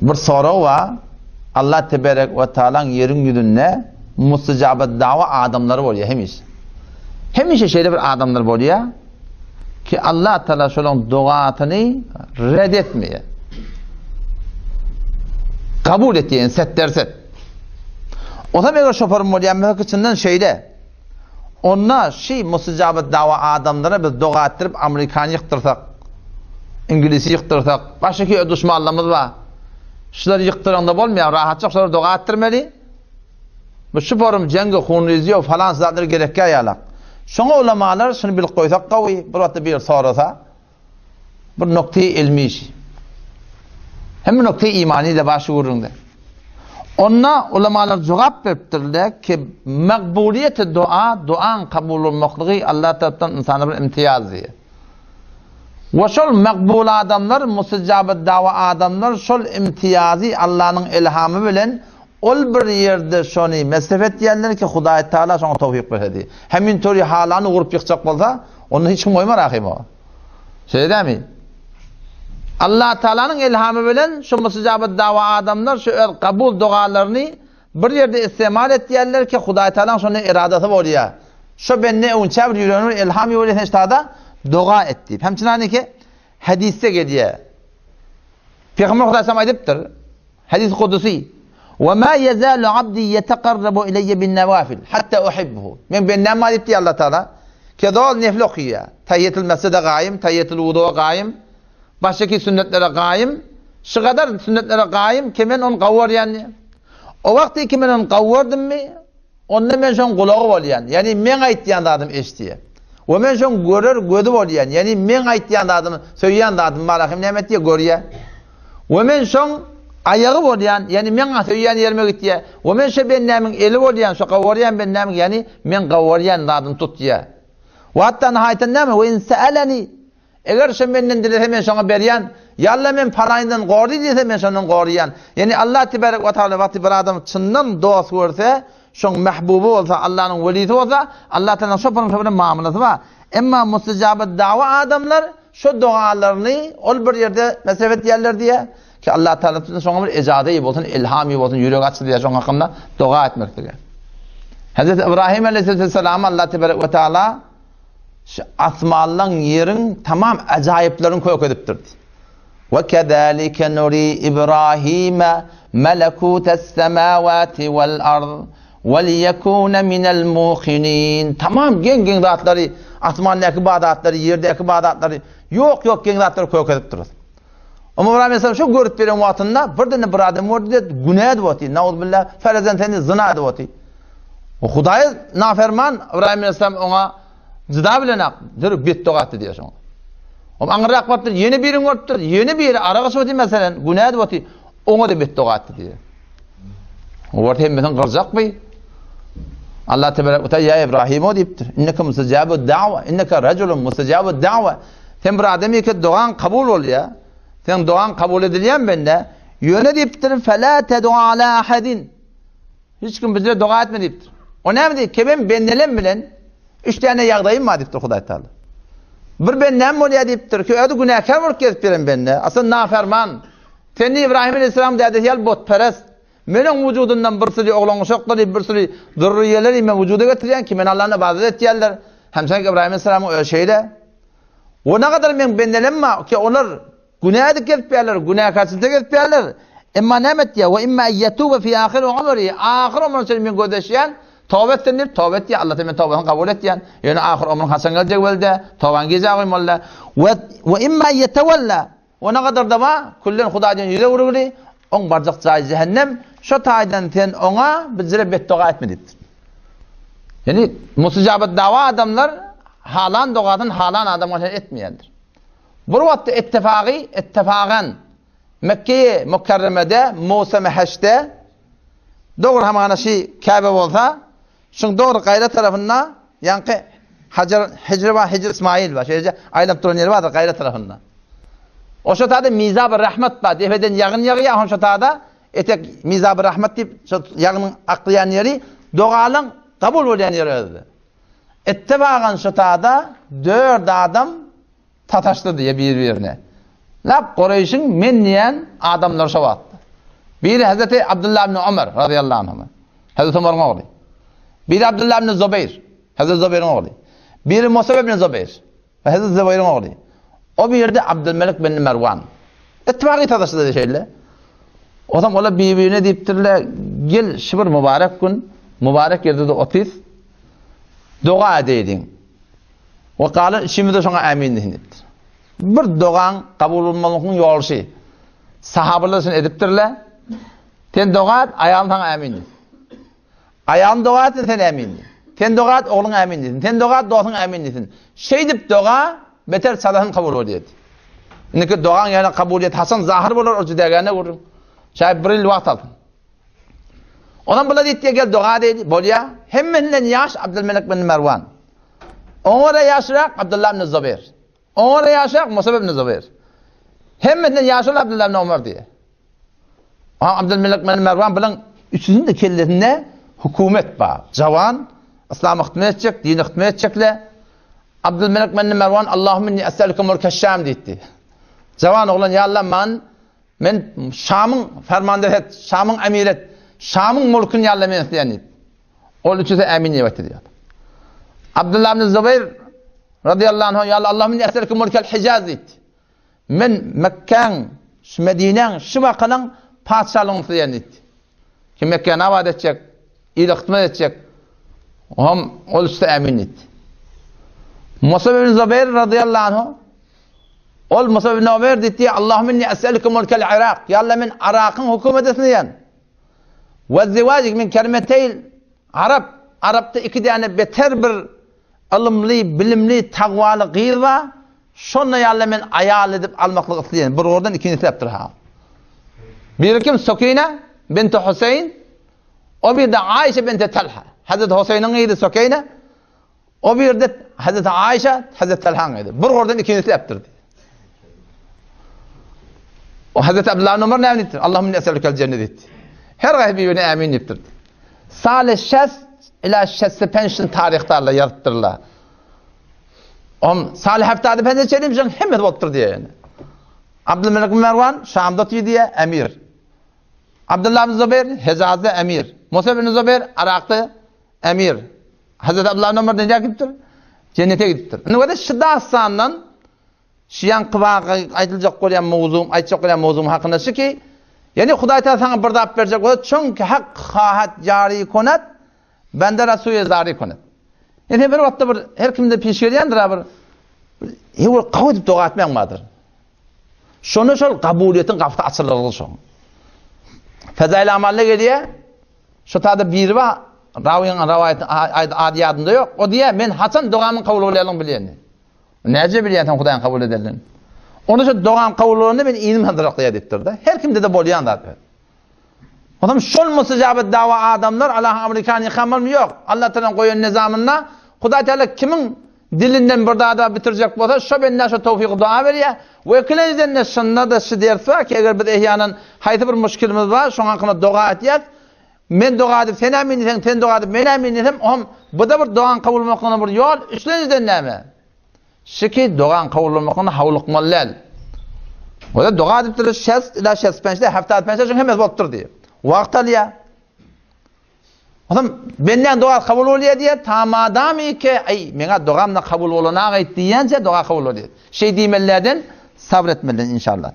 Bir sorag bar, Allah teberek we taalaň ýeriň ýüzünde mustajabat dawa adamlary bolýar hemişe. Hemişe şeýle bir adamlar bolýar ki Allah taala şolaryň dogasyny red etmeýär. Kabul etýär, setderset. Ozam eger şoparym bolýar, mesela çyndan şeýle. Onda şi mustajabat dawa adamlara biz doga etdirip Amerikany ýykdyrsak, Iňlisi ýykdyrsak, başga ki duşmanlarymyz bar. Şulary ýykdyraňda bolmaýar, rahatjak şulara doga etdirmeli. Bu şu forum jeňge hunrizýo falan zatlar gerekýär ýalak. Şoňa ulamalar şuny bilip goýsak gawy, bir wagtda bir sorasa, Bir nokta ilmi işi. Hem bir nokta imani de bar şu gürrüňde. Onda ulamalar jogap beripdirler ki, makbuliyeti dua, duaň kabul bolmaklygy Allah tarapdan ynsana bir imtiýaz diýe. We şol makbul adamlar, mustajabat dawa adamlar şol imtiýazy Allanyň ilhamy bilen Ol bir ýerde şony mesref etýänler ki, Hudaý Tagala şoňa towfyk berse diýip. Hemin tory halany gurup ýykjak bolsa, onda hiç kim goýmar ahym o. Şeýle dämi? Allah Tagalanyň ilhamy bilen şu mustajabat dawa adamlar şu öz kabul dogalaryny bir ýerde istemal etýärler ki, Hudaý Tagalaň şonda eradasy bolýar. Şo bende öňçä bir ýüregine bir ilham ýoýlar sen ştada doga et diýip. Hem çynaniki hadisde gelýär. Pygamber Hudaý sallam aýdypdyr. Hadys kudusy, Ve ma yezalu abdi yetekarrabu ileyye bin nawafil hatta uhibbuhu. Men bendäm bar diýipdi Allah Taala. Ki zol nefil okaýar. Tahiýetul mesjide gaýym, tahiýetul wudu'a gaýym, başgaki sünnetlere gaýym. Şu gadar sünnetlere gaýym ki men ony gawarýan diýýär. O wagty ki men ony gawardymmy, Onda men şoň gulagy bolýan, ýagny meň aýtýan zadymy eşidýär. We men şoň görer gözi bolýan, ýagny meň aýtýan zadymy, söýýän zadymy bar hem näme etýär, görýär. We men şoň aýagy bolýan, ýagny meň söýýän ýerime gitýär. We men şo bendämiň eli bolýan, şo gawarýan bendämiň, ýagny meň gawarýan zadymy tutýar. We hatda nihaýatynda näme, we in se'eleni Eger şo menden dilese men şoňa berýän, Ýa Alla men palaýyndan gory diýse men şondan goraýan. Ýagny Allah tebarek we taala wagty bir adam çyndan dost görse, şoň mähbuby bolsa, Allanyň welisi bolsa, Allah taalaň şo bilen şo bilen muamalasy bar. Emma mustajabat dawa adamlar şo dogalaryny ol bir ýerde mesref etýärler diýýär ki Allah taala şoňa bir ejazy bolsun, ilhamy bolsun, ýüregi açylýar şoň hakynda doga etmeklige. Hazreti Ibrahim aleyhisselam Allah tebarek we taala Şu asmanlaň ýeriň tamam ajaýyplaryny kökedipdir. Ve kezalike nuri Ibrahime melekutas semawati vel ard ve liyekune minel muqinin. Tamam geň-geň zatlary, asmandaky bar zatlary, ýerdäki bar zatlary, ýok-ýok geň zatlary kökedipdir. Ömer İbrahim Aleyhisselam şu görüp beren wagtynda birden bir adam gördi de günä edip otyr. Nauzbillah, ferezen seni zina edip otyr. O Hudaýa naferman İbrahim Aleyhisselam oňa jyda bilen ak, dürüp betdoga etdi diýýär şoňa. O aňyrrak barypdyr, ýene birini görüpdir, ýene biri arak içip otyr meselen, günä edip otyr, oňa da betdoga etdi diýýär. O wagt hemmesini gyrjakmy? Allah tebarek we taala ýa Ibrahim o diýipdir. Inneke mustajabu da'wa, inneke rajulun mustajabu da'wa. Sen bir adam eke dogaň kabul bolýar. Sen dogaň kabul edilýän bende. Ýöne diýipdir, fela ted'u ala ahadin. Hiç kim bize doga etme diýipdir. O näme diýip, kebem bendelem bilen üç tane ýagdaýym bar diýipdir Hudaý Taala. Bir bendem bolýar diýipdir ki, özi günäkär bolup gezip ýören bende. Asıl naferman. Sen İbrahim aleyhisselam dädesi ýaly botperest. Meniň wujudymdan bir süri oglan uşaklary, bir süri zürriýeleri men wujuda getirýän ki, men Allahna ybadat etýärler. Hem sen İbrahim aleyhisselamyň özi şeýle. O ne kadar meň bendelem bar ki, olar günä edip gezip ýärler, günäkärçilikde gezip ýärler. Emma näme etýär? We imma ýetuba fi ahir umri. Ahyr ömrüne çenli men gözleşýän, toba etsin diýip, toba etýär. Allah men tobasyny kabul etýän. Ýöne ahyr ömrüň haçan geljegi belli, tobaň gijä goýmaly. We we imma ýetewella. Ona gadar-da bar, küllen Hudaýdan ýüz öwrügli, oň barjak jaýy jähennem, şo taýdan sen oňa bizlere betdoga etme diýipdir. Ýani mustajabat dawa adamlar halan dogasyny halan adamga sen etmeýändir. Bir wagtda ittifagy, ittifagan Mekge-i Mukerremede, Mowsum-i Hajde dogry hamana şi Käbe bolsa, Şuň dogry gaýra tarapynda ýaňky Hajar Hijri bar, Hijri Ismail bar. Şeýle aýlanyp duran ýeri bardyr gaýra tarapynda. Oşa tada Mizab Rahmat bar. Depeden ýagyn ýagýar, şoň şo tada etek Mizab Rahmat diýip, şo ýagynyň aklaýan ýeri dogalaň kabul bolýan ýeri özü. Etde bagan şo tada dört adam sataşdy diýe bir-birine. Lap Kureýşiň men diýen adamlary şo wagtda. Biri Hazreti Abdullah ibn Omar radıyallahu anhu. Hazreti Omaryň ogly. Biri Abdullah ibn Zubeýr, Hazreti Zubeýriň ogly. Biri Musab ibn Zubeýr, Hazreti Zubeýriň ogly. O birde Abdülmelik bin Merwan. Ittifak ýetadaşdy şeýle. Otam olar bir-birine diýipdirler, gel şu bir mübarek gün, mübarek ýerde-de otys, doga edeýliň. We galan üçimiz-de şoňa ämin diýsin diýipdir. Bir dogaň kabul bolmagynyň ýoly şi. Sahabalar şuny edipdirler. Sen doga et, aýalyň saňa ämin diýsin. Aýalyň doga etsin, sen ämin diý. Sen doga et, ogluň ämin diýsin. Sen doga et, dostuň ämin diýsin. Şeýdip doga beter çalasyny kabul bolýar. Indiki dogaň ýöne kabulyýeti haçan zahyr bolar, o jüdägäne gürrüň. Şaý bir ýyl wagt alsyn. Onam bular diýdi, gel doga diýdi, bolýar. Hemmesinden ýaş Abdülmelik bin Merwan. Oňa da ýaşrak Abdullah ibn Zubeýr. Oňa da ýaşrak Musab ibn Zubeýr. Hemmesinden ýaşuly Abdullah ibn Omar diýýär. Abdülmelik bin Merwan bilen üçüsiniň de kellesinde hökümet bar. Jawan, Yslama hyzmat etjek, dine hyzmat etjekler. Abdülmelik bin Merwan Allahümme inni es'eluke mulke Şam diýdi. Jawan oglan ýa Allah man men Şamyň fermandary et, Şamyň emiri et, Şamyň mulkuny ýa Allah men isleýän diýdi. Ol üçüsi ämin diýip aýtdy diýýär. Abdullah ibn Zubeýr radiyallahu anhu ýa Allah Allahümme inni es'eluke mulkel Hijaz diýdi. Men Mekgäň, şu Medinäň, şu wakanyň patyşalygyny isleýän diýdi. Kim Mekgäni abat etjek, ile hyzmat etjek, oňam ol üste ämin diýdi. Musab ibn Zubeýr radıyallahu anhu ol Musab ibn Umeýr diýdi, Allahümme inni es'eluke mulkel Irak. Ýa Allah men Yrakyň hökümetini isleýän. We ziwajik min kelimeteyl Arap, Arapda iki däne beter bir Ylymly, bilimli, tagwaly gyz bar, şonda ýaly men aýal edip almaklyk isleýän. Bir oradan ikini isläpdir ha. Biri kim? Sokine binti Huseýn. O bir de Aýşe binti Talha. Hazreti Huseýniň gyzy Sokine. O bir de Hazreti Aýşe, Hazreti Talhaň gyzy. Bir oradan ikini isläpdir. O Hazreti Abdullah ibn Umar näme diýipdir? Allahumma inni es'elukel cennet diýipdir. Her gaýsy birine ämin diýipdir. Sale şes ila şesse penşin taryhdarlar ýazypdyrlar. Om sale heftade penşe çelim şoň hemmesi bolupdyr diýýär ýöne. Abdülmelik bin Merwan Şamda otyr diýýär, emir. Abdullah bin Zubeýr Hejazda emir. Musa bin Zubeýr Arakda emir. Hazreti Abdullah bin Umar näme gidipdir? Jennete gidipdir. Indi wada şu dastandan Şu ýaňky waka aýdyljak bolýan mowzugym, aýtjak bolýan mowzugym hakynda şu ki, ýagny Hudaý Tagala saňa bir zat berjek bolsa, çünki hak hahat jary konat, bende rasuýe zary konat. Ýagny sen bir wagtda bir her kimde piş gelýändir bir bir gawy edip doga etmäň bardyr. Şonda şol kabulyýetiň gapysy açylarly şoň. Fezail amalda gelýär. Şu tada biri bar, rawyň rawaýaty ady ýadymda ýok. O diýýär, men haçan dogamyň kabul bolýanlygyny bilýän. Näce bilýän sen Hudaýyň kabul edenini? Onda şu dogam kabul bolanda men inim sandyraklaýar diýipdir-de. Her kimde-de bolýan zat. Onam şol mustajabat dawa adamlar Allahyň Amerikany ýykamalmy ýok. Allah Taala goýan nizamynda Hudaý Taala kimiň dilinden bir zada bitirjek bolsa, şo bendä şo towfygy dua berýär. We ikilenjiden-de şunda-da şu ders bar ki, eger biz ehýanan haýsy bir muşkilimiz bar, şoň hakynda doga etýäs. Men doga edip sen ämin diýseň, sen doga edip men ämin diýsem, ohm bu-da bir dogaň kabul bolmaklygyna bir ýol, üçlenjiden näme? Şiki dogaň kabul bolmaklygyna howlukmaly däl. O-da doga edip durur, şes ila şes pençde, hafta pençde şuň hemmesi bolup dur diýip. Wagt alýar. Olam benden doga kabul bolýar diýýär, ta madamy ki, aý, meňä dogam da kabul bolana aýt diýýänçe doga kabul bolýar. Şeý diýmelilerden sabr etmeli inşallah.